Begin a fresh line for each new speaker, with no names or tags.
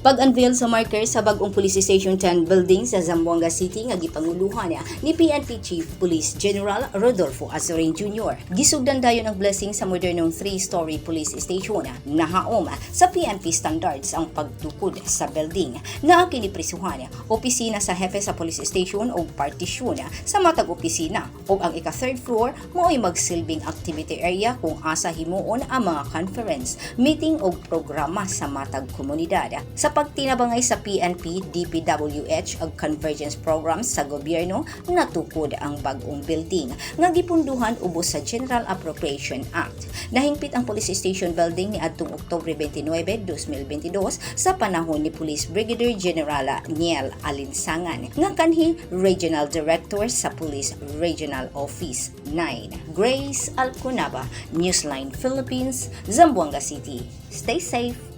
Pag-unveil sa marker sa bag-ong Police Station 10 building sa Zamboanga City nga gipanguluhan ni PNP Chief Police General Rodolfo Azurin Jr. Gisugdan dayon ang blessing sa modernong three-story police station. Nahaom sa PNP standards ang pagtukod sa building. Naa kini prisuhan, opisina sa hepe sa police station o partisyon sa matag opisina, ug ang ika-third floor mao'y magsilbing activity area kung asa himuon ang mga conference, meeting o programa sa matag komunidad. Sa pagtinabangay sa PNP, DPWH ug convergence programs sa gobyerno, natukod ang bag-ong building nga gipunduhan ubos sa General Appropriation Act. Nahingpit ang police station building ni adtong Oktubre 29, 2022 sa panahon ni Police Brigadier General Niel Alinsangan nga kanhi Regional Director sa Police Regional Office 9. Grace Alconaba, Newsline Philippines, Zamboanga City. Stay safe.